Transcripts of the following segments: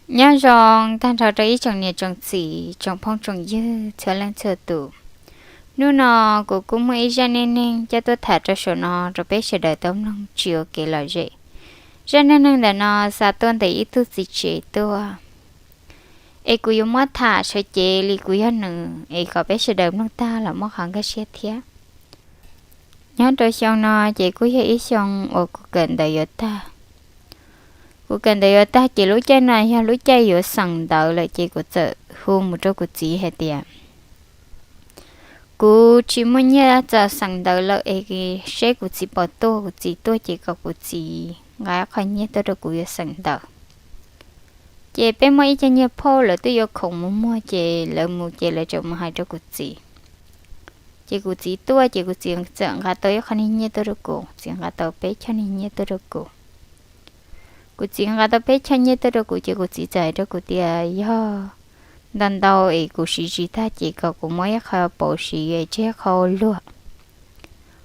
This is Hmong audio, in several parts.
Nyob zoo tag nrho rau ib tsoom niam tsoom txiv, tsoom phooj tsoom ywg txhua leej txhua tus. Hnub no kuv kuj muaj ib zaj neej neeg coj tuaj tham rau saum no rau peb sawv daws tau mloog tsis ua kev lom zem. Zaj neej neeg ntawm no xa tuaj ntawm ib tug txiv tsev tuaj, es kuv yuav muab tham sawv cev li kuv yog nws es kom peb sawv daws mloog tag los muaj qhov nkag siab thiab. Nyob rau xyoo no ces kuj yog ib xyoo uas kuv kawm ntawv yuav tag. Kuv kawm ntawv yuav tag ces lub caij no yog lub caij yuav xeem ntawv lawm ces kuv txawm hu mus rau kuv txiv hais tias kuv tsis muaj nyiaj txaus xeem ntawv lawm es seb kuv txiv puas tuaj, kuv txiv tuaj ces kom kuv txiv nqa qhov nyiaj tuaj rau kuv yuav xeem ntawv. Ces peb muaj ib co nyiaj phauj lawv twb yuav khoom mus muag ces lawv mus ces lawv tseem mus hais rau kuv txiv. Ces kuv txiv tuaj ces kuv txiv txawm nqa tau ib qho niag nyiaj tuaj rau kuv, txiv nqa tau peb choj niag nyiaj tuaj rau kuv. Kuv txiv nqa tau peb choj nyiaj tuaj rau kuv ces kuv txiv txawm hais rau kuv tias yog ntau ntau es kuv siv tsis tag ces kom kuv muab ib qho pauv siv es tseg qho ua luag.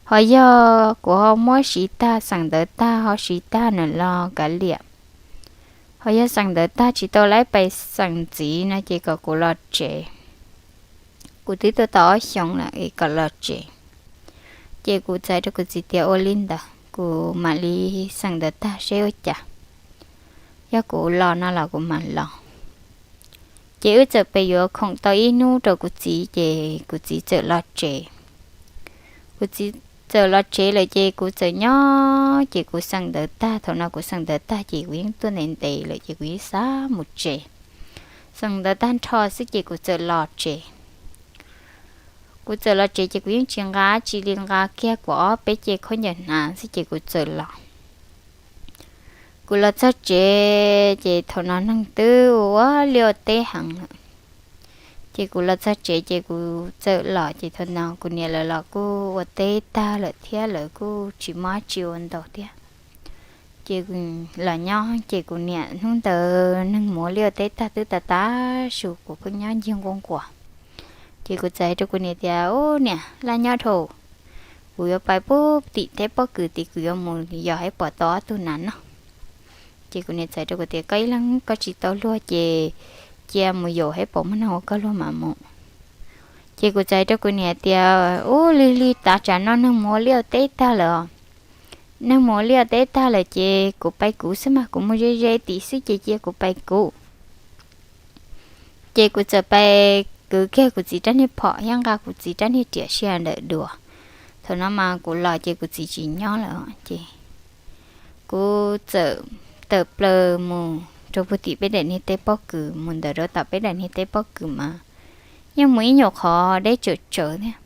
Ho yog kuv ho muab siv tag, xeem ntawv tag ho siv tag nws los kav liam. Ho yog xeem ntawv tag tsis tau laib pais xeem ntxiv no ces kom kuv los tsev. Kuv twb tuaj tau ob xyoos lawm es kom los tsev. Ces kuv txais rau kuv txiv tias ua li ntawd kuv mam li xeem ntawv tag seb ua cas. Yog kuv los no los kuv mam los. Ces wb txawm pes yuav khoom tau ib hnub rau kuv txiv ces kuv txiv txawm los tsev. Kuv txiv txawm los tsev lawm ces kuv txawm nyob ces kuv xeem ntawv tag, thaum no kuv xeem ntawv tag ces kuv yeej tuaj ntev ntev lawm ces kuv yeej xav mus tsev. Xeem ntawv tag nrho xwb ces kuv txawm los tsev. Kuv txawm los tsev ces kuv yeej tsis nqa tsis li, nqa kiag kuv ob peb ce khaub ncaws hnav xwb ces kuv txawm los. Kuv los txog tsev ces thaum no neeg twb ua liaj ua teb heev lawm. Ces kuv los txog tsev ces kuv txawm los ces thaum no kuv niam lawv los kuj ua teb tag lawm thiab lawv kuj tsis muaj dab tsi ua ntau thiab. Ces los nyob ces kuv niam hnub ntawd neeg mus ua liaj ua teb tag twb tas tas su kuv pheej nyob ncig nquj nquas. Ces kuv txawm hais rau kuv niam tias ub niam, laj nyob dhau, kuv yuav pais pub tim teb pob kws tid, kuv yuav mus yos hais pom tau ob tug nas noj. Ces kuv niam txawm hais rau kuv tias koj ib leeg koj tsis tau luag ces cia mus yos hais pom muaj neeg ua koj luag mam mus. Ces kuv txawm hais rau kuv niam tias ub, lig lig tav tsam no neeg mus ua liaj ua teb tag lawm. Neeg mus ua liaj ua teb tag lawm ces kuv pais kuv xwb mas, kuv mus ze ze tid xwb ces cia kuv pais kuv. Ces kuv txawm pais kwv kiag kuv txiv rab niag phom thiab nqa kuv txiv rab niag riam sia ntawm duav. Thaum no mas kuv los ces kuv txiv tsis nyob lawm ces kuv txawm tawm plaws mus rau puag tim peb daim niag teb pob kws, mus ntawm rau tom peb daim niag teb pob kws mas yeej mus ib nyuag qhov deb tsawm tsawv thiab.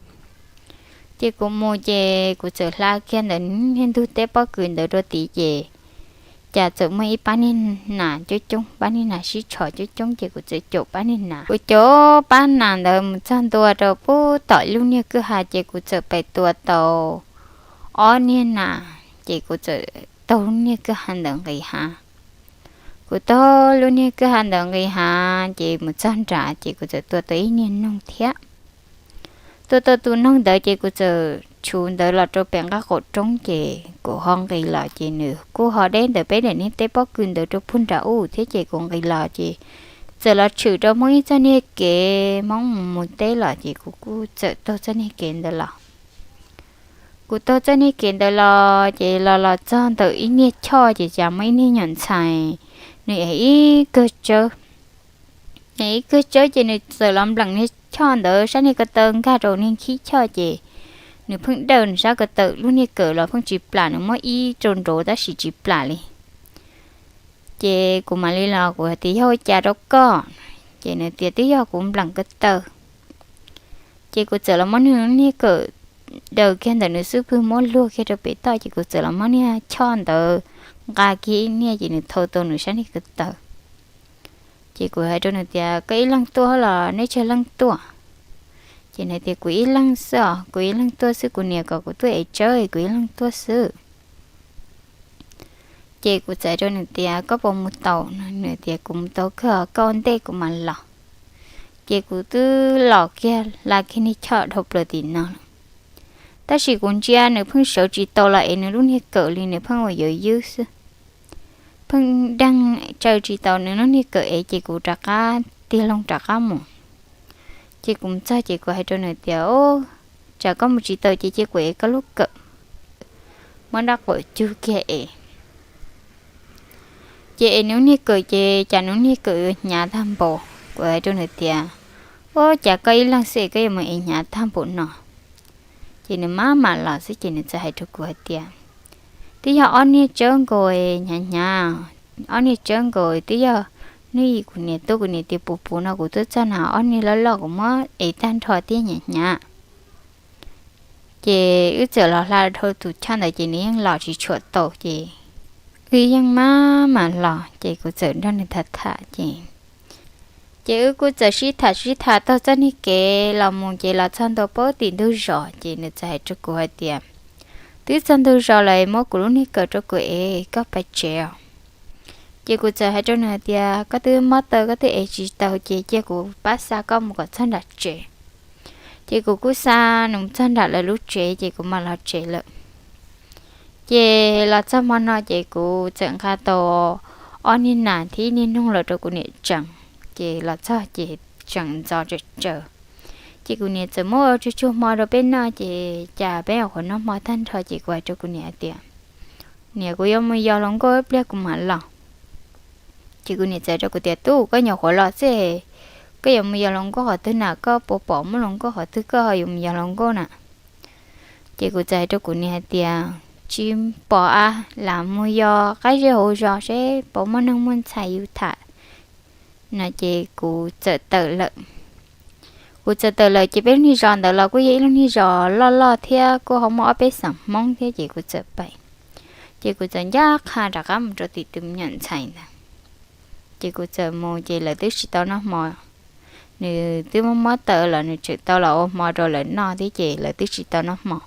Ces kuv mus ces kuv txawm hla kiag ntawm niag ntug teb pob kws ntawd rau tid ces cas txawm muaj ib pab niag nas coob coob, pab niag nas sib tsho coob coob ces kuv txawm caum pab niag nas. Kuv caum pab nas ntawd mus txog ntua rau puag tom lub niag kwj ha ces kuv txawm pais tua tau ob niag nas ces kuv txawm taug niag kwj ha ntawd nqis hav. Kuv taug lub niag kwj ha ntawd nqis hav ces mus txog nram ces kuv txawm tua tau ib niag noog thiab. Tua tau tus noog ntawd ces kuv txawm tshuv ntawd los rau pem nqaj qaum roob ces kuv ho nqis los ces nws kuj ho deb ntawm peb daim niag teb pob kws ntawd rau puag nram ub thiab ces kuv nqis los ces txawm los tshwm rau Hmoob ib txoj niag kev Hmoob mus mus teb los ces kuv kuj txawm taug txoj niag kev ntawd los. Kuv taug txoj niag kev ntawd los ces los los txog ntawm ib niag choj ces cas muaj ib niag nyuam ntxhais, nws ev ib kawg tsawb. Nws ib kawg tsawb ces nws txawm los npleem niag choj ntawd sab niag ko taw nkag rau niag khib choj ces nws pheej dawj nws sab ko taw, lub niag kawm los pheej tsis plam, nws muab ib rau nraud tab sis tsis plam li. Ces kuv mam li los kuv hais tias yog ua cas rau koj? Ces nws tias twb yog kuv npleem ko taw. Ces kuv txawm los muab nws niag kawm daws kiag ntawm nws xub pwg muab luag kiag rau pem toj ces kuv txawm los muab niag choj ntawd nqa kiag ib niag ces nws thau tau nws sab niag ko taw. Ces kuv hais rau nws tias koj ib leeg tuaj los nej tsawg leej tuaj? Ces nws tias kuv ib leeg xwb os, kuv ib leeg tuaj xwb, kuv niam kom kuv tuaj ev tsawb kuv ib leeg tuaj xwb. Ces kuv txawm hais rau nws tias koj puas mus tau? Nws tias kuv mus tau kawg, koj ua ntej kuv mam los. Ces kuv twb los kiag hla kiag niag choj dhau plaws tim no lawm. Tab sis kuv ntsia nws pheej sawv tsis tau los ev nws lub niag kawm li, nws pheej ua yuav ywb xwb. pheej deeg tsaws tsis tau nws lub niag kawm ev ces kuv rov qab tig loo rov qab mus. Ces kuv mus txog ces kuv hais rau nws tias, Ub, tsam koj mus tsis tau ces cia kuv ev koj lub kawm, muab nrab qaum cug kiag es. Ces es nws lub niag kawm ces cas nws lub niag kawm hnyav tag npaum. Kuv hais rau nws tias, Ub, cas koj ib leeg xwb es koj yuav mus ev hnyav tag npaum no? Ces nws maj mam los xwb ces nws txawm hais rau kuv hais tias, Twb yog ob niag tsawb nkaus hnyav hnyav, ob niag tsawb nkaus twb yog hnub ib kuv niam tuaj kuv niam tias puv puv no kuv tuaj txog na ob niag loj loj kuv muab ev tag nrho thiab hnyav hnyav. Ces wb txawm los hla dhau tus choj ntawd ces nws yeej los tsis tshua tau ces wb yeej maj mam los ces kuv txawm nrog nws tham tham ces, ces wb kuj txawm sib tham sib tham taug txoj niag kev los mus ces los txog ntua pem tim ntug zos ces nws txawm hais rau kuv hais tias, Twb txog ntug zos lawm, muab kuv lub niag kawm rau kuv ev koj pais tsev os. Ces kuv txawm hais rau nws hais tias, Koj twb mob taw koj twb ev tsis tau ces cia kuv pab xa koj mus kom txog nram tsev. Ces kuv kuj xa nws mus txog nram lawv lub tsev ces kuv mam los tsev lawm. Ces los txog hmo no ces kuv txawm nqa tau ob niag nas thiab ib niag noog los rau kuv niam tseem. Ces los txog ces tseem ntxov tsawv tsawv. Ces kuv niam txawm muab ua tsuag tsuag hmo rau peb noj ces cas peb nyuam qhuav noj hmo tag nrho ces kuv hais rau kuv niam hais tias, Niam, kuv yuav mus yos hluas nkauj ib pliag kuv mam los. Ces kuv niam txawm hais rau kuv tias, Tub, koj nyuam qhuav los xwb, koj yuav mus yos hluas nkauj qhov twg na? Koj puas pom muaj hluas nkauj qhov twg koj ho yuav mus yos hluas nkauj na? Ces kuv txawm hais rau kuv niam hais tias, Tsis pom a, lam mus yos qab zej hauv zos seb puas muaj neeg muaj ntxhais yus tham no. Ces kuv txawm tawm lawm. Kuv txawm tawm lawm ces peb lub niag zos ntawd los kuj yog ib lub niag zos loj loj thiab kuj ho muaj ob peb xeem Hmoob thiab ces kuv txawm pais. Ces kuv txawm ncaj qha rov qab mus rau tim tus me nyuam ntxhais ntawd. Ces kuv txawm mus ces lawv twb tsis tau noj hmo. Nws twb mob mob taw los nws tseem tau los ua hmo rau lawv noj thiab ces lawv twb tsis tau noj hmo.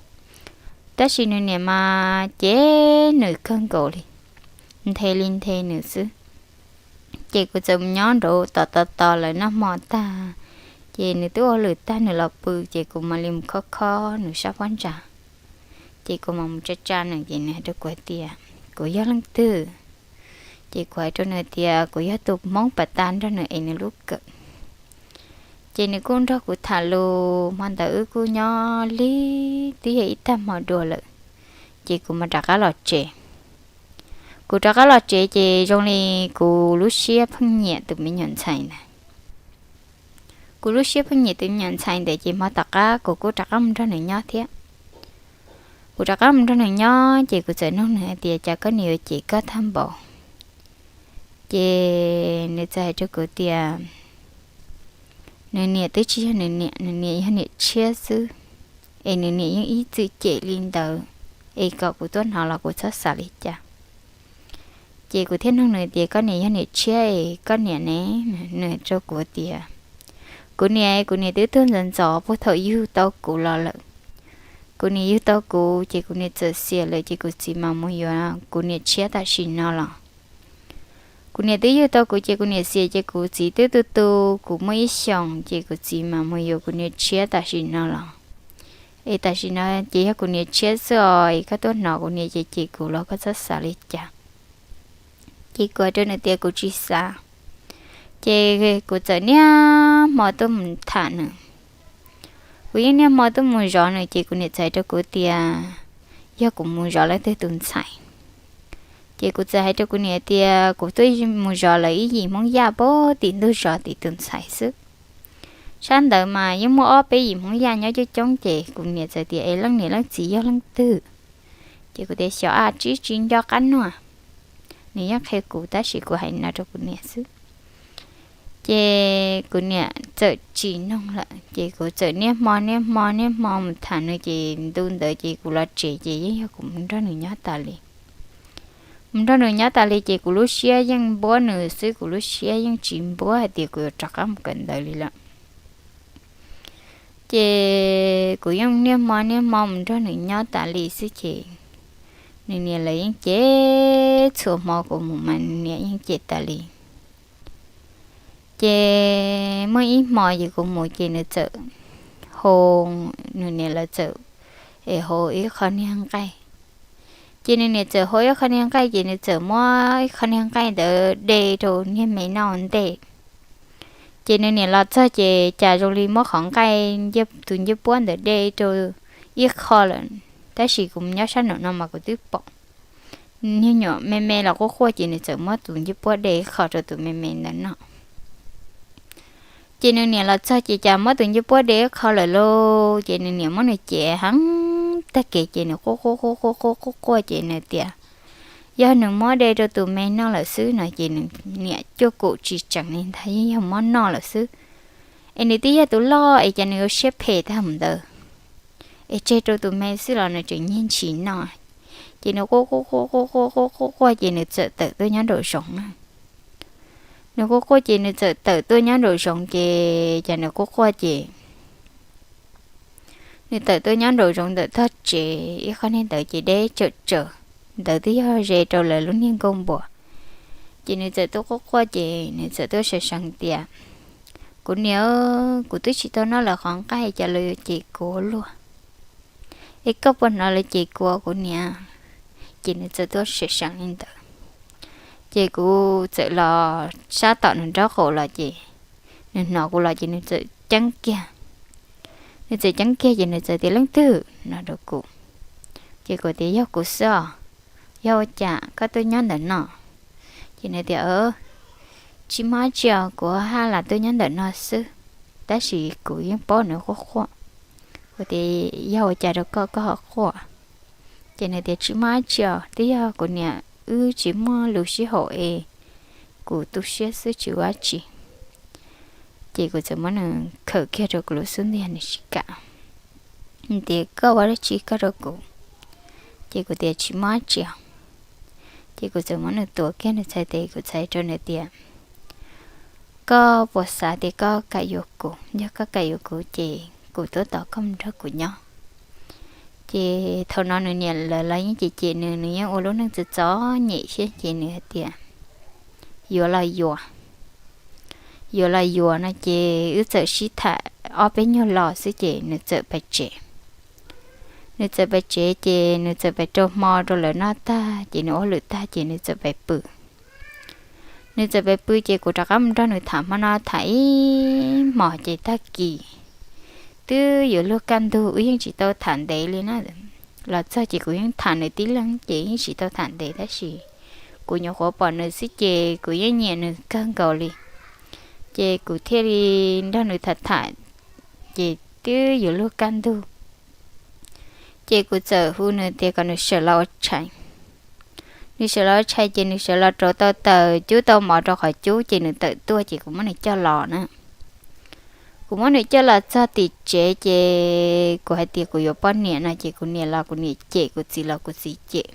Tab sis nws niam mas cem nws kawg nkaus li, nthe li nthe nws xwb. Ces kuv txawm mus nyob nraud tos tos tos lawv noj hmo tag, ces nws twb ua lwm tag nws los pw ces kuv mam li mus khob khob nws sab pob ntsa. Ces kuv mam mus tsa tsa nws ces nws hais rau kuv hais tias, Kuv yog leej twg? Ces kuv hais rau nws tias kuv yog tus Hmoob pas tas nrog nws ev nws lub kawm. Ces nws kuj nrog kuv tham lus, hmo ntawd wb kuj nyob li twb yog ib tag hmo dua lawm, ces kuv mam rov qab los tsev. Kuv rov qab los tsev ces zoo li kuv lub siab pheej nyiam tus me nyuam ntxhais ntawd. Kuv lub siab pheej nyiam tus me nyuam ntxhais ntawd ces hmo tom qab kuv kuj rov qab mus nrog nws nyob thiab. Kuv rov qab mus nrog nws nyob ces kuv txawm nug nws hais tias, Cas koj niam yuav cem koj tag npaum? Ces nws txawm hais rau kuv tias, Nws niam twb tsis yog nws niam, nws niam yog niam tshiab xwb, es nws niam yeej ib txwm cem li ntawd, es kom kuv tuaj hnov los kuv txhob xav li cas. Ces kuv thiaj nug nws tias, Koj niam yog niam tshiab es koj niam ne? Nws hais rau kuv tias, Kuv niam, kuv niam twb tuag ntxov ntxov puag thaum yug tau kuv los lawm. Kuv niam yug tau kuv ces kuv niam txawm xiam lawm ces kuv txiv mam mus yuav kuv niam tshiab tam sim no los. Kuv niam twb yug tau kuv ces kuv niam xiam ces kuv txiv twb tu tu kuv muaj ib xyoos ces kuv txiv mam mus yuav kuv niam tshiab tam sim no los. Es tam sim no ces yog kuv niam tshiab xwb os, es koj tuaj hnov kuv niam ces cem kuv los koj txhob xav li cas. Ces kuv hais rau nws tias kuv tsis xav. Ces kuv txawm niaj hmo tuaj mus tham nws. Kuv yeej niaj hmo tuaj mus zov nws ces kuv niam txawm hais rau kuv tias, Yog kuv mus zov leej twg tus ntxhais? Ces kuv txawm hais rau kuv niam tias kuv tuaj mus zov lawv ib yim Hmoob Yaj pem tim ntug zos tim tus ntxhais xwb. Sab ntawd mas yeej muaj ob peb yim Hmoob Yaj nyob coob coob ces kuv niam txawm tias, Es leej niam leej txiv yog leej twg? Ces kuv tias, Xyov a, tsis tsis nco qab nua. Nws yeej qhia kuv tab sis kuv hais no rau kuv niam xwb. Ces kuv niam txawm tsis noog lawm ces kuv txawm niaj hmo niaj hmo niaj hmo mus tham nws ces ntu ntawd ces kuv los tsev ces yeej yog kuv mus nrog nws nyob tas li. Mus nrog nws nyob tas li ces kuv lub siab yeej npuab nws xwb, kuv lub siab yeej tsis npuab hais tias kuv yuav rov qab mus kawm ntawv li lawm. Ces kuv yeej niaj hmo niaj hmo mus nrog nws nyob tas li xwb ces nws niam lawv yeej cem, txhua hmo kuv mus mas nws niam yeej cem tas li. Ces muaj ib hmo ces kuv mus ces nws txawm hu, nws niam lawv txawm es hu ib qho niag nqaij. Ces nws niam txawm hau ib qho niag nqaij ces nws txawm muab ib qho niag nqaij ntawd de rau niag me noj ua ntej. Ces nws niam los txog ces cas zoo li muab qhov nqaij, tus ncej puab ntawd de rau ib qho lawm, tab sis kuv nyob sab nraum no mas kuv twb pom. Niag nyuam me me los quaj quaj ces nws txawm muab tus ncej puab de ib qho rau tus me me ntawd noj. Ces nws niam los txog ces cas muab tus ncej puab de ib qho lawm lauj, ces nws niam muab nws cem heev tag kev ces nws quaj quaj quaj quaj quaj quaj quaj ces nws tias yog nws muab de rau tus me noj lawm xwb no ces nws niam cuaj kaum tsis tseev li ntag, yeej yog muab noj lawm xwb. Es nws twb yog tus loj es cas nws yuav siab phem tag mus ntawd, es tseg rau tus me xwb los nws tseem nyiag ntshis noj. Ces nws quaj quaj quaj quaj quaj quaj quaj quaj ces nws txawm tawm tuaj nyob nraum zoov na. Nws quaj quaj ces nws txawm tawm tuaj nyob nraum zoov ces cas nws quaj quaj ces nws tawm tuaj nyob nraum zoov ntawm tog tsev ib qho niag ntawd ces deb tsawm tsawm, ntawd twb yog ze rau lawv lub niag nkuaj npua. Ces nws txawm tuaj quaj quaj ces nws txawm tuaj seev seev tias kuv niam, kuv twb tsis tau noj lawv qhov nqaij cas lawv yuav cem kuv ua luaj, es koj puas hnov lawv cem kuv, kuv niam? Ces nws txawm tuaj seev seev li ntawd. Ces kuv txawm los sab tom nws nraub qaum los ces nws hnov kuv los ces nws txawm ceeb kiag. Nws txawm ceeb kiag ces nws txawm tias leej twg no rau kuv. Ces kuv tias yog kuv xwb os, yog ua cas koj tuaj nyob ntawm no? Ces nws tias tsis muaj dab tsi os, kuv haj lam tuaj nyob ntawm no xwb, tab sis kuv yeej paub nws quaj quaj. Kuv tias yog ua cas rau koj, koj ho quaj? Ces nws tias tsis muaj dab tsi os, twb yog kuv niam wb tsis muaj lus sib haum es kuv tu siab xwb tsis ua dab tsi. Ces kuv txawm muab nws khawm kiag rau kuv lub xub ntiag, nws tsis kam. Nws tias koj ua dab tsi koj rau kuv? Ces kuv tias tsis muaj dab tsi os. Ces kuv txawm muab nws tuav kiag nws txhais tes, kuv txhais rau nws tias koj puas xav tias koj kam yuav kuv? Yog koj kam yuav kuv ces kuv tuaj tos koj mus nrog kuv nyob. Ces thaum no nws niam lawv los yeej cem cem nws, nws yeej ua lub neej txom txom nyem thiab ces nws hais tias yuav los yuav, yuav los yuav no ces wb txawm sib tham ob peb nyuag lo xwb ces nws txawm pais tsev. Nws txawm pais tsev ces nws txawm pais rau hmo rau lawv noj tag ces nws ua hauj lwm tag ces nws txawm pais pw. Nws txawm pais pw ces kuv rov qab mus nrog nws tham hmo no tham ib hmos ces tag kis twb yuav luag kaj ntug, wb yeej tsis tau tham ntev li na. Los txog ces kuv yeej tham nws tib leeg ces yeej tsis tau tham ntev tab sis kuv nyuam qhuav pom nws xwb ces kuv yeej nyiam nws kawg nkaus li. Ces kuv thiaj li nrog nws tham tham ces twb yuav luag kaj ntug. Ces kuv txawm hu nws tias kom nws sawv los ua tshais. Nws sawv los ua tshais ces nws sawv los rauv tau taws cub tau mov rau qhov cub ces nws tawm tuaj ces kuv muab nws coj los na. Kuv muab nws coj los txog tim tsev ces kuv hais tias kuv yuav poj niam no ces kuv niam los kuv niam cem, kuv txiv los kuv txiv cem.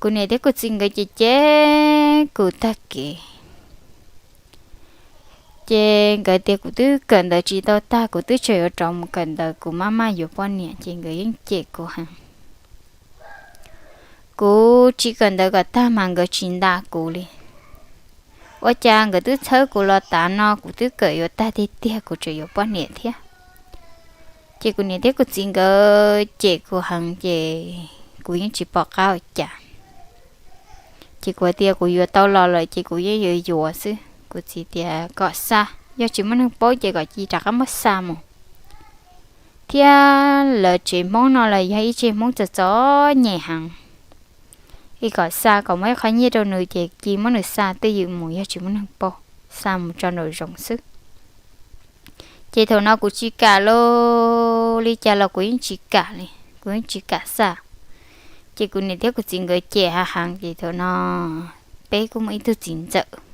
Kuv niam thiab kuv txiv nkawd cem cem kuv tag kev. Ces nkawd tias kuv twb kawm ntawv tsis tau tag, kuv twb tseem yuav rov mus kawm ntawv, kuv maj maj yuav poj niam ces nkawd yeej cem kuv heev. Kuv tsis kawm ntawv kom tag mas nkawd tsis nta kuv li. Ua cas nkawd twb txhawb kuv los tav no, kuv twb kawm yuav tag tiag tiag kuv tseem yuav poj niam thiab. Ces kuv niam thiab kuv txiv nkawd cem kuv heev ces kuv yeej tsis pom qab ua cas. Ces kuv hais tias kuv yuav tau los lawm ces kuv yeej yuav yuav xwb. Kuv txiv tias kom xa, yog tsis muaj neeg paub ces kom cia rov qab muab xa mus. Thiab lawv tsev Hmoob no los yog ib tsev Hmoob txom txom nyem heev, es kom xa kom muab ib qho nyiaj rau nws ces cia muab nws xa twj ywm mus yog tsis muaj neeg paub, xa mus tso nraum zoov xwb. Ces thaum no kuv tsis kam lauj, li cas los kuv yeej tsis kam li, kuv yeej tsis kam xa. Ces kuv niam thiab kuv txiv nkawd cem heev heev ces thaum no peb kuj muaj ib tug txiv ntxawm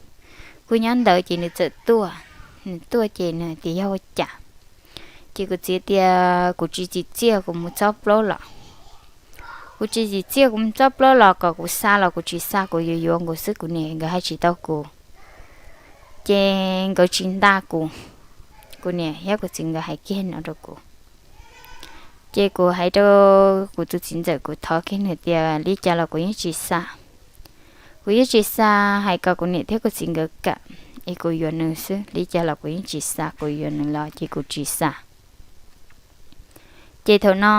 kuj nyob ntawd ces nws txawm tuaj. Nws tuaj ces nws tias yog ua cas? Ces kuv txiv tias kuv tsis tsim txiaj kuv mus txob plaub los. Kuv tsis tsim txiaj kuv mus txob plaub los kom kuv xa los kuv tsis xa, kuv yuav yuav nkaus xwb, kuv niam nkawd hais tsis tau kuv. Ces nkawd tsis nta kuv, kuv niam thiab kuv txiv nkawd hais kiag no rau kuv. Ces kuv hais rau kuv tus txiv ntxawm, kuv thov kiag nws tias li cas los kuv yeej tsis xa. Kuv yeej tsis xa, hais kom kuv niam thiab kuv txiv nkawd kam, es kuv yuav nws xwb, li cas los kuv yeej tsis xa, kuv yuav nws los ces kuv tsis xa. Ces thaum no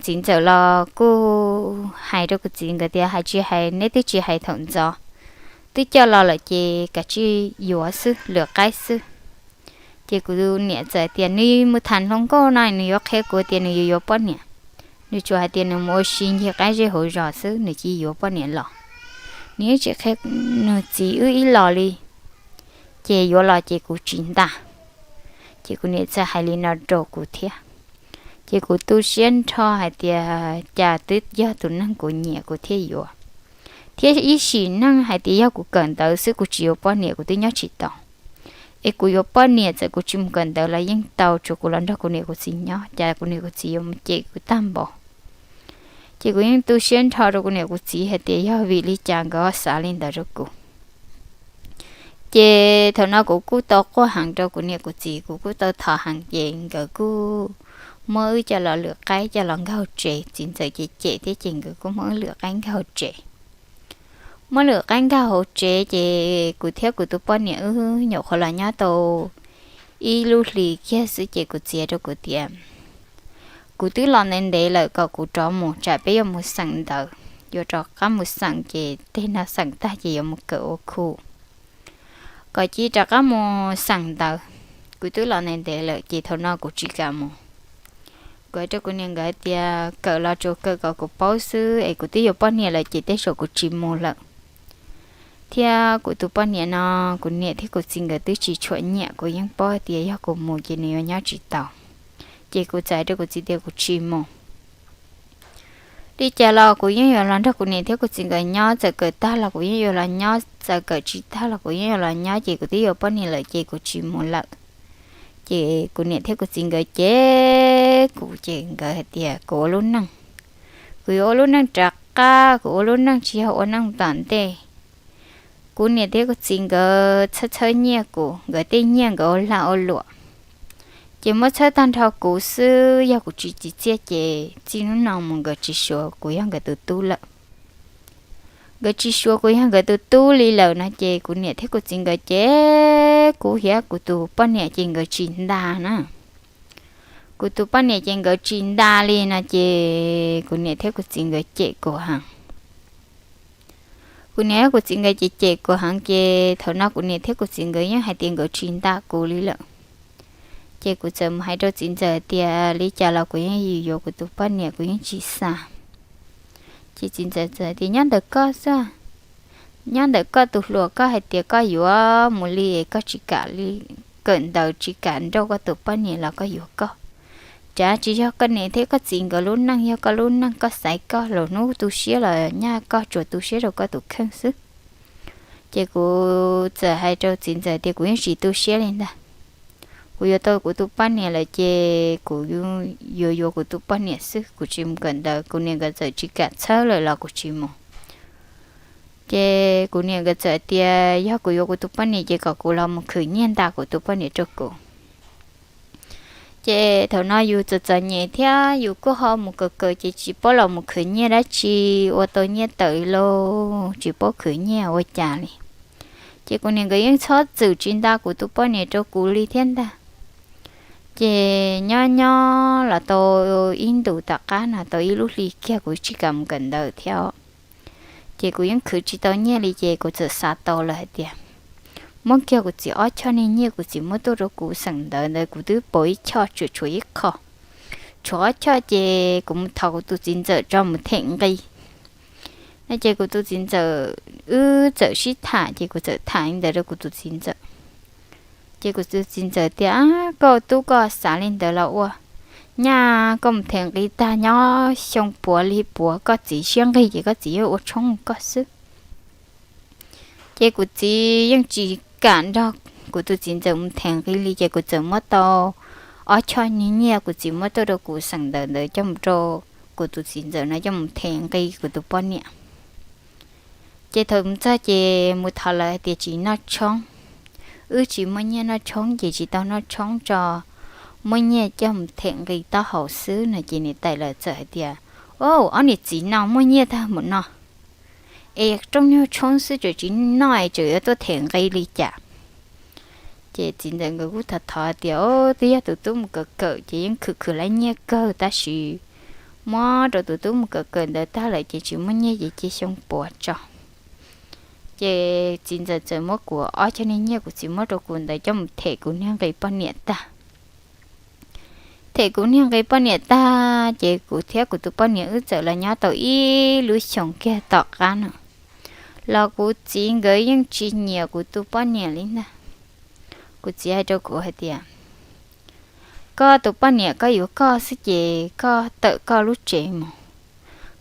txiv ntxawm los kuj hais rau kuv txiv nkawd tias, hais tsis hais neb twb tsis hais thaum ntxov, twb coj los lawm ces kav tsij yuav xwb, lwm qaib xwb. Ces kuv niam txawm tias nws mus tham hluas nkauj no nws yuav qhia kuv tias nws yuav yuav poj niam, nws tsuas hais tias nws mus ua si ncig qaib zej hauv zos xwb, nws cia yuav poj niam los, nws yeej tsis qhia nws txiv wb ib los li, ces yuav los ces kuv tsis nta. Ces kuv niam txawm hais li no rau kuv thiab. Ces kuv tu siab nrho hais tias cas twb yog tus neeg kuv nyiam kuv thiaj yuav, thiab ib sim neej hais tias yog kuv kawm ntawv xwb kuv tsis yuav poj niam kuv twb nyob tsis tau. Es kuv yuav poj niam txawm kuv tsis mus kawm ntawv los yeej tau, tsuav kuv los nrog kuv niam kuv txiv nyob, cas kuv niam kuv txiv yuav mus cem kuv tag npaum. Ces kuv yeej tu siab nrho rau kuv niam kuv txiv hais tias yog vim li cas nkawd ho xav li ntawd rau kuv. Ces thaum no kuv kuj tau quaj heev rau kuv niam kuv txiv, kuv kuj tau thov heev, ces nkawd kuj muab wb coj los lwm qaib coj los nkag hauv tsev, txiv ntxawm ces cem thiab ces nkawd kuj muab wb lwm qaib nkag hauv tsev. Muab lwm qaib nkag hauv tsev ces kuv thiab kuv tus poj niam wb nyuam qhuav los nyob tau ib lub hlis kiag xwb ces kuv txiv rau kuv tias kuv twb los ntev ntev lawm kom kuv rov mus tsam peb yuav mus xeem ntawv, yuav rov qab mus xeem ces tej no xeem tag ces yuav mus kawm ua khu, kom cia rov qab mus xeem ntawv. Kuv twb los ntev ntev lawm ces thaum no kuv tsis kam mus. Kuv hais rau kuv niam nkawd tias kawm los tsuas kawm kom kuv paub xwb es kuv twb yuav poj niam lawm ces tej zaum kuv tsis mus lawm. Thiab kuv tus poj niam no, kuv niam thiab kuv txiv nkawd twb tsis tshua nyiam, kuv yeej paub tias yog kuv mus ces nws yuav nyob tsis tau. Ces kuv txawm hais rau kuv txiv tias kuv tsis mus. Li cas los kuv yeej yuav los nrog kuv niam thiab kuv txiv nkawd nyob, txawm kawm tag los kuv yeej yuav los nyob, txawm kawm tsis tag los kuv yeej yuav los nyob, ces kuv twb yuav poj niam lawm ces kuv tsis mus lawm. Ces kuv niam thiab kuv txiv nkawd cem kuv, ces nkawd hais tias kuv ua lub neej, kuv yuav ua lub neej rov qab, kuv ua lub neej tsis yog ua neej tom ntej. Kuv niam thiab kuv txiv nkawd txhawb txhawb nyiaj kuv, nkawd tej nyiaj nkawd ua lag ua luam, ces muab txhawb tag nrho kuv xwb, yog kuv tsis txiv txiaj ces txij hnub no mus nkawd tsis suav kuv yog nkawd tus tub lawm. Nkawd tsis suav kuv yog nkawd tus tub li lawm no ces kuv niam thiab kuv txiv nkawd cem kuv thiab kuv tus poj niam ces nkawd tsis nta na. Kuv tus poj niam ces nkawd tsis nta li no ces kuv niam thiab kuv txiv nkawd cem kuv heev. Kuv niam thiab kuv txiv nkawd ces cem kuv heev ces thaum no kuv niam thiab kuv txiv nkawd yeej hais tias nkawd tsis nta kuv li lawm. Ces kuv txawm mus hais rau txiv ntxawm tias li cas los kuv yeej yuav yuav kuv tus poj niam, kuv yeej tsis xav. Ces txiv ntxawm txawm tias nyob ntawm koj xwb, nyob ntawm koj tus hluas, koj hais tias koj yuav mus li, koj tsis kam li, kawm ntawv tsis kam nrauj koj tus poj niam los koj yuav koj. Cas tsis yog koj niam thiab koj txiv nkawd lub neej, yog koj lub neej koj xaiv koj, lwm hnub tu siab los nyaj koj tsuas tu siab rau koj tus kheej xwb. Ces kuv txawm hais rau txiv ntxawm tias kuv yeej tsis tu siab li ntag. Kuv yuav tau kuv tus poj niam lawm ces kuv yuav yuav kuv tus poj niam xwb, kuv tsis mus kawm ntawv, kuv niam nkawd txawm tsis kam txhawb lawm los kuv tsis mus. Ces kuv niam nkawd txawm tias yog kuv yuav kuv tus poj niam ces kom kuv los mus khwv nyiaj nta kuv tus poj niam rau kuv. Ces thaum no yus txom txom nyem thiab yus kuj ho mus kawm kawm ces tsis paub los mus khwv nyiaj dab tsi ua tau nyiaj tawm li lauj, tsis paub khwv nyiaj ua cas li. Ces kuv niam nkawd yeej txhob txwm tsis nta kuv tus poj niam rau kuv li thiab ntag. Ces nyob nyob los tau ib ntus tom qab no tau ib lub hli kiag kuv tsis kam mus kawm ntawv thiab. Ces kuv yeej khwv tsis tau nyiaj li ces kuv txawm xav tau lawm hais tias muab kiag kuv txiv ob choj niag nyiaj kuv txiv muab tuaj rau kuv xeem ntawv ntawd, kuv twb pauv ib choj tsuas tshuav ib qho, tshuav ob choj ces kuv mus thov kuv tus txiv ntxawm tso mus them nqi. No ces kuv tus txiv ntxawm, wb txawm sib tham ces kuv txawm tham li ntawd rau kuv tus txiv ntxawm. Ces kuv tus txiv ntxawm tias koj tub koj xav li ntawd los ua, nyaj koj mus them nqi tag nyob xyoo puav li puav koj txiv siab nqig ces koj txiv yuav ua tshoob koj xwb. Ces kuv txiv yeej tsis kam nrog kuv tus txiv ntxawm mus them nqi li ces kuv txawm muab tau ob choj niag nyiaj kuv txiv muab tuaj rau kuv xeem ntawv ntawd coj mus rau kuv tus txiv ntxawm no coj mus them nqi kuv tus poj niam. Ces thaum mus txog ces mus thov lawv hais tias tsis noj tshoob, wb tsis muaj nyiaj noj tshoob ces tsis tau noj tshoob tso, muaj nyiaj coj mus them nqi taub hau xwb no ces niam tais lawv txawm hais tias, o, ob niam txiv no muaj nyiaj tag mus no, es rooj nyuag tshoob xwb tseem tsis noj es tseem yuav tuaj them nqi li cas? Ces txiv ntxawm nkawd kuj thov thov tias, o, twb yog tus tub mus kawm kawm ces yeej khwv khwv lawv nyiaj kawg, tab sis muab rau tus tub mus kawm kawm ntawd tag lawm ces tsis muaj nyiaj ces cia xyoo puav tso. Ces txiv ntxawm txawm muab kuv ob choj niag nyiaj kuv txiv muab rau kuv ntawd coj mus them kuv niag nqi poj niam tag. Them kuv niag nqi poj niam tag ces kuv thiab kuv tus poj niam wb txawm los nyob tau ib lub xyoos kiag tom qab no, los kuv txiv nkawd yeej tsis nyiam kuv tus poj niam li ntag. Kuv txiv hais rau kuv hais tias, koj tus poj niam koj yuav koj xwb ces koj tawm koj lub tsev mus,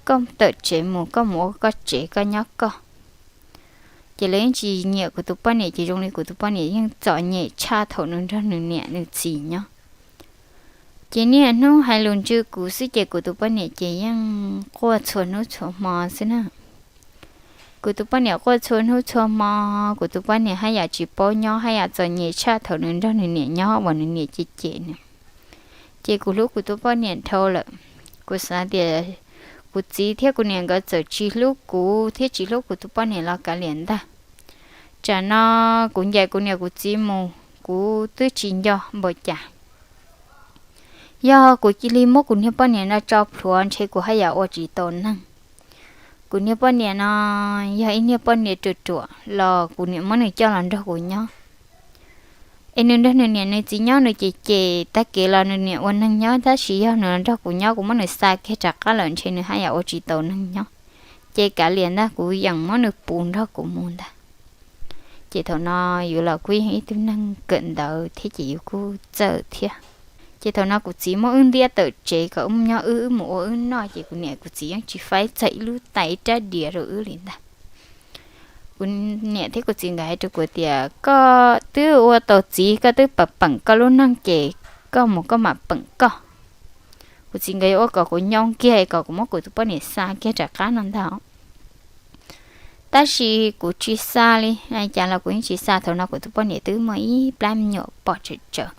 koj tawm tsev mus, koj mus ua koj tsev koj nyob koj. Ces lawv yeej tsis nyiam kuv tus poj niam ces zoo li kuv tus poj niam yeej txom nyem tshaj thaum nws nrog nws niam nws txiv nyob. Ces niaj hnub hais lus ntsws kuv xwb ces kuv tus poj niam ces yeej quaj txhua hnub txhua hmo xwb na. Kuv tus poj niam quaj txhua hnub txhua hmo, kuv tus poj niam haj yam tsis paub nyob, haj yam txom nyem tshaj thaum nws nrog nws niam nyob uas nws niam cem cem nws. Ces kuv hlub kuv tus poj niam dhau lawm. Kuv xav tias kuv txiv thiab kuv niam nkawd txawm tsis hlub kuv thiab tsis hlub kuv tus poj niam los kav liam ntag. Tsam no kuv ncaim kuv niam kuv txiv mus kuv twb tsis nco npaum cas. Yog kuv cia li muab kuv niag poj niam no tso plhuav ntshe kuv haj yam ua tsis tau neeg. Kuv niag poj niam no yog ib niag poj niam ruam ruam los kuv niam muab nws coj los nrog kuv nyob. Es nws nrog nws niam nws txiv nyob nws cem cem tag kev los nws niam ua neeg nyob, tab sis yog nws los nrog kuv nyob kuv muab nws xa kiag rov qab lawm ntshe nws haj yam ua tsis tau neeg nyob. Ces kav liam ntag kuv yeem muab nws puv nrog kuv mus ntag. Ces thaum no yus los kuj yog ib tug neeg kawm ntawv thiab ces yus kuj txawj thiab. Ces thaum no kuv txiv muab wb ntiab tawm tsev kom wb nyob wb, wb mus ua wb noj ces kuv niam kuv txiv yeej tsis faib txog ib lub tais ib rab diav rau wb li ntag. Kuv niam thiab kuv txiv nkawd hais rau kuv tias koj twb ua tau txiv koj twb pam peem koj lub neej ces koj mus koj mam peem koj. Kuv txiv nkawd yuav ua kom kuv nyoo kiag kom kuv muab kuv tus poj niam xa kiag rov qab no ntag. Tab sis kuv tsis xa li, cas los kuv yeej tsis xa. Thaum no kuv tus poj niam twb muaj ib plab me nyuam pom tsawv tsawv.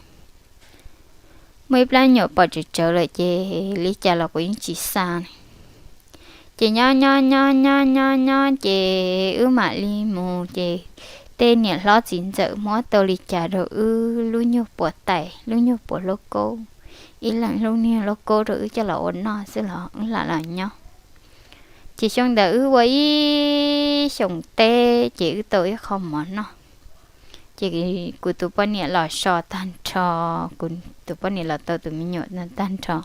Muaj ib plab me nyuam pom tsawv tsawv lawm ces li cas los kuv yeej tsis xa. Ces nyob nyob nyob nyob nyob nyob ces wb mam li mus ces tej niam hlob txiv ntxawm muab tau li cas rau wb lub nyuag puas tais lub nyuag puas lauj kaub, ib leeg lub niag lauj kaub rau wb coj los ua noj xwb los wb lam los nyob. Ces xyoo ntawd wb ua ib xyoos teb ces wb tau ib qho mov noj. Ces kuv tus poj niam los so tag nrho, kuv tus poj niam los tau tus me nyuam tag nrho.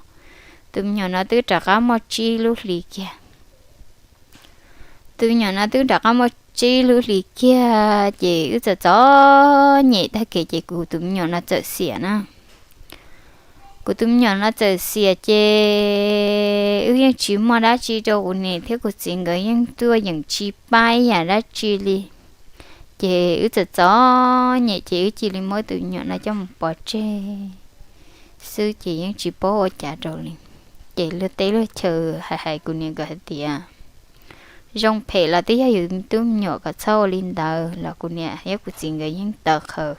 Tus me nyuam no twb rov qab muaj tsib lub hlis kiag. Tus me nyuam no twb rov qab muaj tsib lub hlis kiag ces wb txom txom nyem tag kev ces kuv tus me nyuam no txawm xiam na. Kuv tus me nyuam no txawm xiam ces wb yeej tsis muaj dab tsi rau, kuv niam thiab kuv txiv nkawd yeej tuaj yeem tsis pab ib yam dab tsi li. Ces wb txom txom nyem ces wb cia li muab tus me nyuam no coj mus pov tseg xwb ces yeej tsis paub ua cas rau li. Ces luag teb luag chaw hais hais kuv niam nkawd hais tias zoo phem los twb yog yus tub me nyuam kom txhob ua li ntawd los kuv niam thiab kuv txiv nkawd yeej tawv qhawv.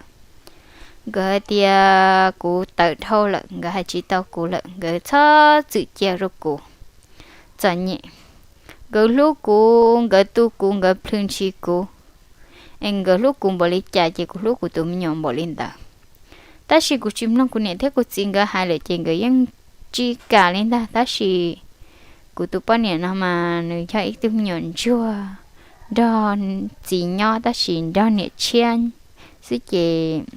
Nkawd hais tias kuv tawv dhau lawm nkawd hais tsis tau kuv lawm nkawd txhob txwm cia rau kuv. Txom nyem, nkawd hlub kuv nkawd tu kuv nkawd plhws ntshis kuv. Es nkawd hlub kuv npaum li cas ces kuv hlub kuv tus me nyuam npaum li ntawd. Tab sis kuv tsis mloog kuv niam thiab kuv txiv nkawd hais lawm ces nkawd yeej tsis kam li ntag. Tab sis kuv tus poj niam no mas nws yog ib tug me nyuam ntsuag, nrog txiv nyob tab sis nrog niam tshiab xwb ces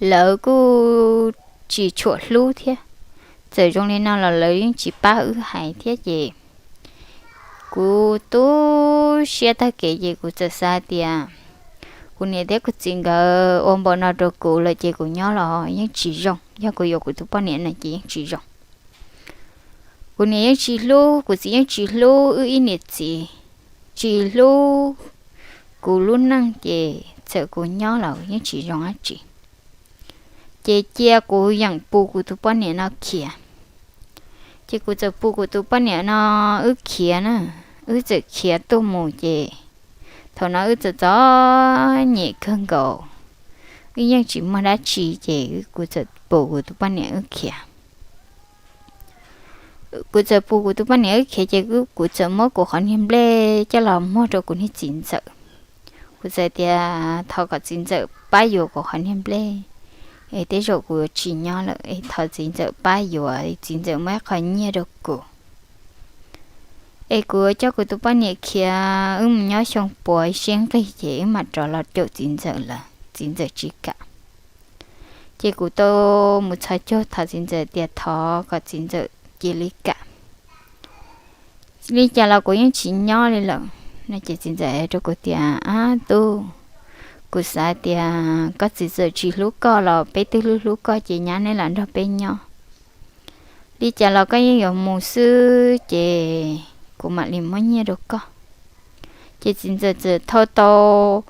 lawv kuj tsis tshua hlub thiab. Txawm zoo li no los lawv yeej tsis pab wb hais thiab ces kuv tu siab tag kev ces kuv txawm xav tias kuv niam thiab kuv txiv nkawd ua npaum no rau kuv lawm ces kuv nyob los yeej tsis zoo, yog kuv yuav kuv tus poj niam no ces yeej tsis zoo. Kuv niam yeej tsis hlub, kuv txiv yeej tsis hlub wb ib niam txiv, tsis hlub kuv lub neej ces txawm kuv nyob los yeej tsis zoo dab tsi. Ces cia kuv yeem pus kuv tus poj niam no khiav. Ces kuv txawm pus kuv tus poj niam no wb khiav na, wb txawm khiav tuaj mus ces thaum no wb txawm txom nyem kawg nkaus, wb yeej tsis muaj dab tsi ces kuv txawm pus kuv tus poj niam wb khiav. Kuv txawm pus kuv tus poj niam wb khiav ces kuv txawm muab kuv qhov niag nplej coj los muag rau kuv niag txiv ntxawm. Txawm tias thov kom txiv ntxawm pab yuav kuv qhov niag nplej, es tej zaum kuv yuav tsis nyob lawm, es thov txiv ntxawm pab yuav, txiv ntxawm muab ib qho nyiaj rau kuv. Es kuv coj kuv tus poj niam khiav, wb mus nyob xyoo puav siab nqig ces wb mam rov los caum txiv ntxawm lawm, txiv ntxawm tsis kam. Ces kuv tau mus txhos caug thov txiv ntxawm tias thov kom txiv ntxawm cia li kam, li cas los kuv yeej tsis nyob li lawm no. Ces txiv ntxawm hais rau kuv tias, Ab tub, kuv xav tias koj txiv ntxawm tsis hlub koj los peb twb hlub hlub koj ces nyab neb lam nrog peb nyob. Li cas los koj yeej yuav mus xwb ces kuv mam li muab nyiaj rau koj. Ces txiv ntxawm txawm thau tau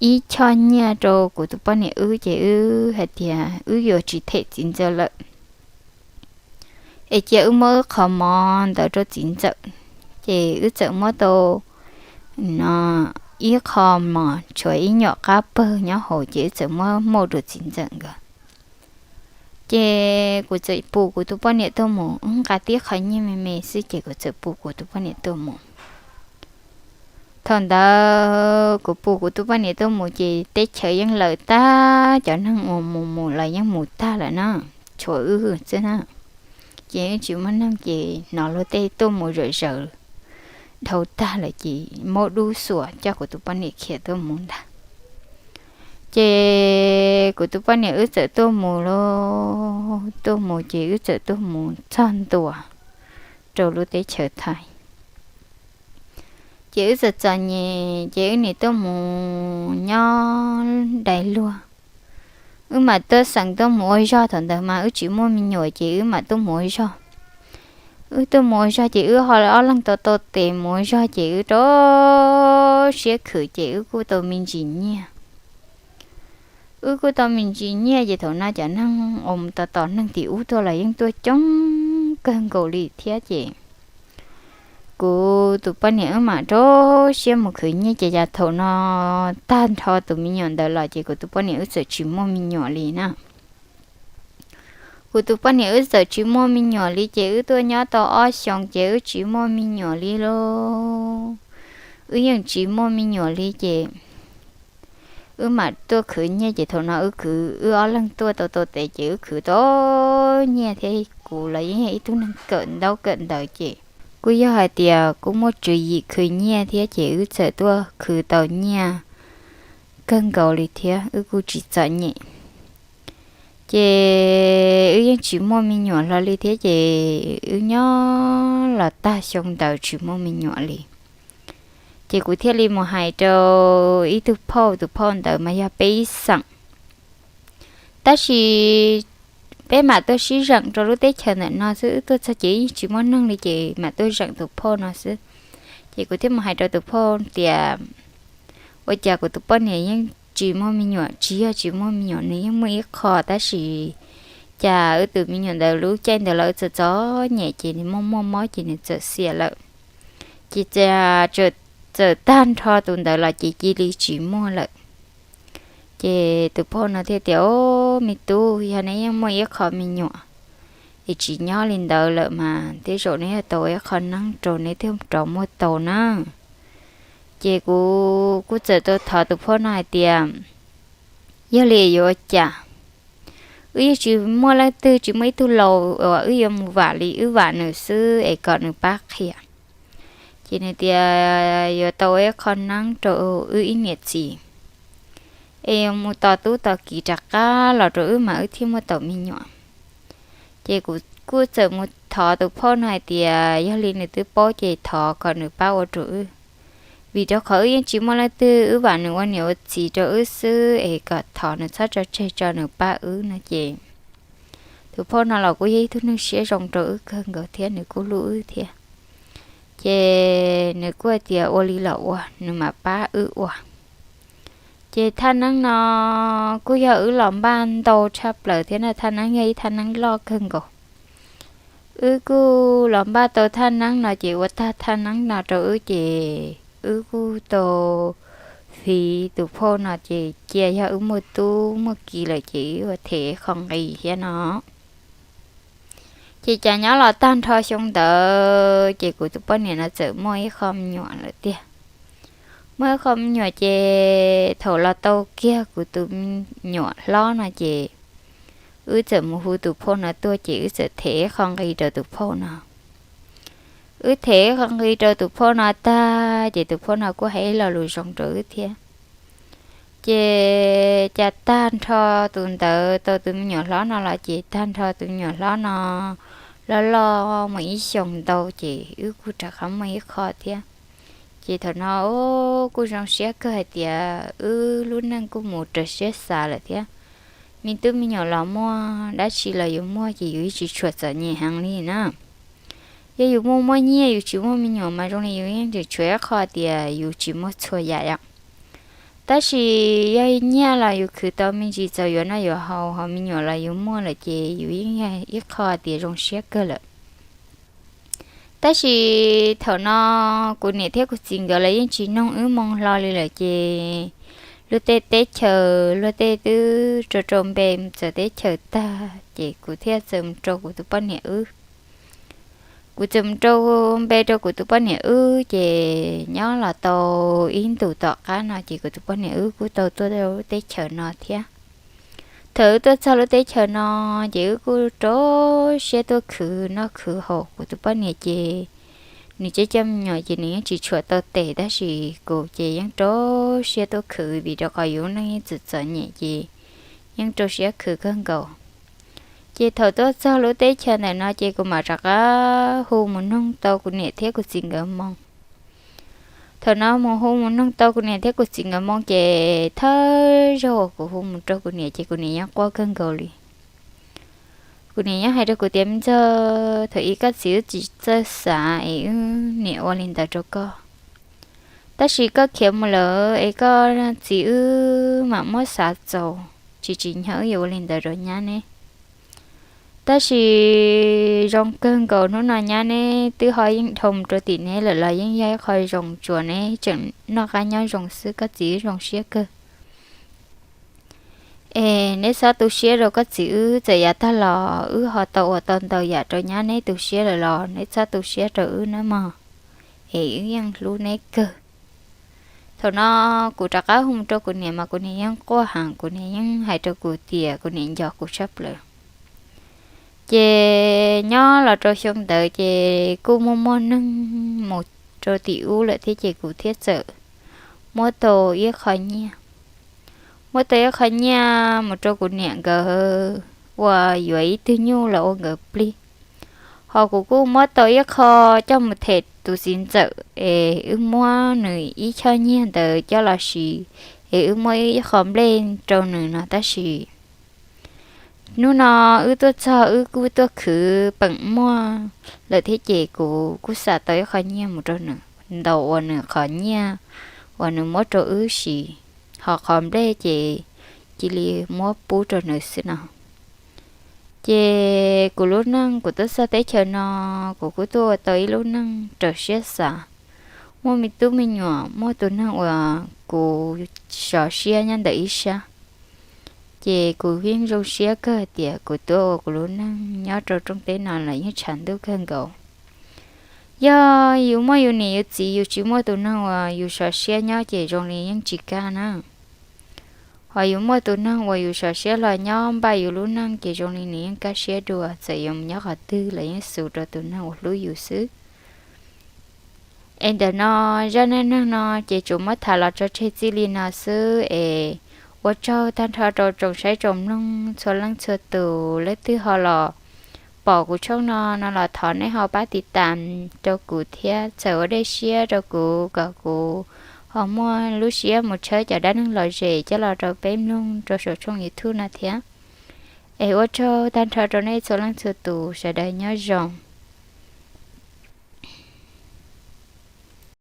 ib choj nyiaj rau kuv tus poj niam wb ces wb hais tias wb yuav tsis them txiv ntxawm lawm, es cia wb muab wb qhov mov ntawd rau txiv ntxawm. Ces wb txawm muab tau no ib qho mov tshuav ib nyuam qab pawg nyob hauv ces wb txawm muab muab rau txiv ntxawm nkawd. Ces kuv txawm pus kuv tus poj niam tuaj mus, wb nqa tib qho nyiaj me me xwb ces kuv txawm pus kuv tus poj niam tuaj mus. Thaum ntawd kuv pus kuv tus poj niam tuaj mus ces teb chaws yeej lawm tag, cov neeg uas mus mus los yeej mus tag lawm na, tshuav wb xwb na. Ces yeej tsis muaj neeg ces hnov luag tej tuaj mus zawm zaws dhau tag lawm ces muab dub xuas coj kuv tus poj niam khiav tuaj mus ntag. Ces kuv tus poj niam wb txawm tuaj mus lauj, tuaj mus ces wb txawm tuaj mus txog ntua rau lub teb chaws Thaib. Ces wb txawm txom nyem ces wb nim tuaj mus nyob dai luag. Wb mam tuaj xeem tuaj mus ua zog, thaum ntawd mas wb tsis muaj me nyuam ces wb mam tuaj mus ua zog. Wb tuaj mus ua zog ces wb ho ob leeg tau tau tes mus ua zog ces wb rau siab khwv ces wb kuj tau me ntsis nyiaj. Wb kuj tau me ntsis nyiaj ces thaum no cov neeg uas mus tos tos neeg tim ub tuaj los yeej tuaj coob kawg nkaus li thiab ces kuv tus poj niam wb mam rau siab mus khwv nyiaj ces yog thaum no tag nrho tus me nyuam ntawd los ces kuv tus poj niam wb txawm tsis muaj me nyuam li na. Kuv tus poj niam wb txawm tsis muaj me nyuam li ces wb tuaj nyob tau ob xyoos ces wb tsis muaj me nyuam li lauj. Wb yeej tsis muaj me nyuam li ces wb mam tuaj khwv nyiaj ces thaum no wb khwv, wb ob leeg tuaj tau tau tes ces wb khwv tau nyiaj thiab. Kuv los yeej yog ib tug neeg kawm ntaub kawm ntawv ces kuj yog hais tias kuj muaj tswv yim khwv nyiaj thiab ces wb txawm tuaj khwv tau nyiaj kawg nkaus li thiab wb kuj tsis txom nyem. Ces wb yeej tsis muaj me nyuam hlo li thiab ces wb nyob los tag xyoo ntawd tsis muaj me nyuam li. Ces kuv thiaj li mus hais rau ib tug phauj, tus phauj ntawd mas yog peb ib xeem, tab sis peb mam tuaj sib zeem rau lub teb chaws ntawm no xwb, wb tuaj txog ces yeej tsis muaj neeg li ces mam tuaj zeem tus phauj no xwb. Ces kuv thiaj mus hais rau tus phauj tias, ua cas kuv tus poj niam yeej tsis muaj me nyuam, tsis yog tsis muaj me nyuam, nws yeej muaj ib qho tab sis cas wb tus me nyuam ntawd lub caij ntawd los wb txom txom nyem ces nws muaj muaj mob ces nws txawm xiam lawm. Ces txawm tag nrho tus ntawd los ces cia li tsis muaj lawm. Ces tus phauj no thiaj tias, o, me tub, yog neb yeej muaj ib qho me nyuam es tsis nyob li ntawd lawm mas tej zaum neb yog tau ua ib qho neeb rau neb thiaj rov muaj tau na. Ces kuv kuj txawm tau thov tus phauj no hais tias, yog li yuav ua cas? Wb yeej tsis muaj leej twg, tsis muaj ib tug laus uas wb yuav mus vam li, wb vam nws xwb es kom nws pab qhia. Ces nws tias yuav tau ua ib qho neeb rau wb ib niam txiv es mus tos tub tos kiv rov qab los rau wb mas wb thiaj muaj tau me nyuam. Ces kuv kuj txawm mus thov tus phauj no hais tias yog li nws twb paub ces thov kom nws pab ua rau wb, vim rau qhov wb yeej tsis muaj leej twg, wb vam nws ua niam ua txiv rau wb xwb es kom thov nws txhob tso tseg tso nws pab wb no ces tus phauj no los kuj yog ib tug neeg siab zoo rau wb kawg nkaus thiab nws kuj hlub wb thiab. Ces nws kuj hais tias ua li los ua, nws mam pab wb ua. Ces thaj neeb no kuj yog wb los npaj ntau tshaj plaws thiab na, thaj neeb yog ib thaj neeb loj kawg nkaus. Wb kuj los npaj tau thaj neeb no ces ua tag thaj neeb no rau wb ces wb kuj tau fiv tus phauj no ces cia yog wb muaj tub muaj kiv lawm ces wb ua them qho nqi thiab no. Ces cas nyob los tag nrho xyoo ntawd ces kuv tus poj niam no txawm muaj ib qho me nyuam lawm tiag. Muaj ib qho me nyuam ces thaum los tau kiag kuv tus me nyuam hlob no ces wb txawm mus hu tus phauj no tuaj ces wb txawm them ib qho nqi rau tus phauj no. Wb them ib qho nqi rau tus phauj no tag ces tus phauj no kuj hais ib lo lus zoo rau wb thiab. Ces cas tag nrho tus ntawd tau tus me nyuam hlob no los ces tag nrho tus me nyuam hlob no loj loj mus ib xyoos ntau ces wb kuj rov qab muaj ib qho thiab. Ces thaum no kuj zoo siab kawg hais tias wb lub neej kuj mus raws siab xav lawm thiab. Me tub me nyuam los muaj, dab tsi los yus muaj ces yus yeej tsis tshua txom nyem heev li na. Yog yus muaj muaj nyiaj yus tsis muaj me nyuam mas zoo li yus yeej tseem tshuav ib qho tias yus tsis muaj txhua yam yom. Tab sis yog nyiaj los yus khwv tau me ntsis txaus yuav noj yuav haus, ho me nyuam los yus muaj lawm ces yus yeej yog ib qho tias zoo siab kawg lawm. Tab sis thaum no kuv niam thiab kuv txiv nkawd los yeej tsis noog wb moo hlo li lawm ces luag tej teb chaws luag tej twb rau rau npe mus txawv teb chaws tag ces kuv thiaj txawm mus rau kuv tus poj niam wb. Kuv txawm mus rau npe rau kuv tus poj niam wb ces nyob los tau ib ntus tom qab no ces kuv tus poj niam wb kuj tau tuaj lub teb chaws no thiab. Thaum wb tuaj txog lub teb chaws no ces wb kuj rau siab tuaj khwv noj khwv haus. Kuv tus poj niam ces nws coj coj me nyuam ces nws yeej tsis tshua tau tes tab sis kuv ces yeej rau siab tuaj khwv vim rau qhov yus lub neej yeej txom txom nyem ces yeej rau siab khwv kawg nkaus. Ces thaum tuaj txog lub teb chaws ntawm no ces kuv mam rov qab hu mus noog tau kuv niam thiab kuv txiv nkawd moo. Thaum no mus hu mus noog tau kuv niam thiab kuv txiv nkawd moo ces thawj zaug uas kuv hu mus rau kuv niam ces kuv niam yeej quaj kawg nkaus li. Kuv niam yeej hais rau kuv tias, Me ntxawg, thaum ub koj txiv wb tsis txawj xav es wb niam ua li ntawd rau koj. Tab sis koj khiav mus lawm es koj txiv wb mam muab xav txaus, tsis tsim nyog wb yuav ua li ntawd rau nyab neb. Tab sis zoo kawg nkaus hnub no nyab neb twb ho yeej dhau mus rau tim neb lawm los yeej yog ib qho zoo tsuas neb tseem noj qab nyob zoo xwb, koj txiv wb zoo siab kawg. Es neb txhob tu siab rau koj txiv wb, txawm yav tag los wb ho tau ua tau ntau yam rau nyab neb tu siab lawm los neb txhob tu siab rau wb nawb mog, es wb yeej hlub neb kawg. Thaum no kuv rov qab hu rau kuv niam mas kuv niam yeej quaj heev, kuv niam yeej hais rau kuv tias kuv niam nco kuv tshaj plaws. Ces nyob los rau xyoo ntawd ces kuj muaj muaj neeg mus rau tim ub lawm thiab ces kuv thiaj txawm muab tau ib qho nyiaj. Muab tau ib qho nyiaj mus rau kuv niam nkawd ua yuav ib tug nyuj los ua nkawd plig. Ho kuv kuj muab tau ib qho coj mus them tus txiv ntxawm es wb muab nws ib choj nyiaj ntawd coj los siv es wb muab ib qho nplej rau nws no tab sis hnub no wb tuaj txog wb kuj tuaj khwv peem muaj lawm thiab ces kuv kuj xa tau ib qho nyiaj mus rau nws ntau uas nws qhov nyiaj uas nws muab rau wb siv, ho qhov nplej ces cia li muab pub rau nws xwb no. Ces kuv lub neej kuv tuaj txog teb chaws no, kuv kuj tuaj ua tau ib lub neej raws siab xav, muaj me tub me nyuam, muaj tus neeg uas kuv sov siab nyob ntawm ib sab. Ces kuv yeej zoo siab kawg tias kuv tuaj ua kuv lub neej nyob rau rooj teb no los yeej tshav ntuj kawg nkaus. Yog yus muaj yus niam yus txiv yus tsis muaj tus neeg uas yus sov siab nyob ces zoo li yeej tsis kaj na. Ho yus muaj tus neeg uas yus sov siab los nyob npaj yus lub neej ces zoo li nws yeej kaj siab dua, txawm yuav mus nyob qhov twg los yeej xus rau tus neeg uas hlub yus xwb. Es ntawm no zaj neej neeg no ces tsuas muab tham los tso tseg txij li no xwb es ua tsaug tag nrho rau tsoom saib tsoom mloog txhua leej txhua tus, leej twg ho los pom kuv tshooj no no los thov nej ho pab tiv tam rau kuv thiab txhawm ua dej siab rau kuv kom kuv ho muaj lub siab mus tshawb cov dab neeg lom zem coj los rau peb mloog rau saum tshooj YouTube no thiab. Es ua tsaug tag nrho rau nej txhua leej txhua tus, sawv daws nyob zoo.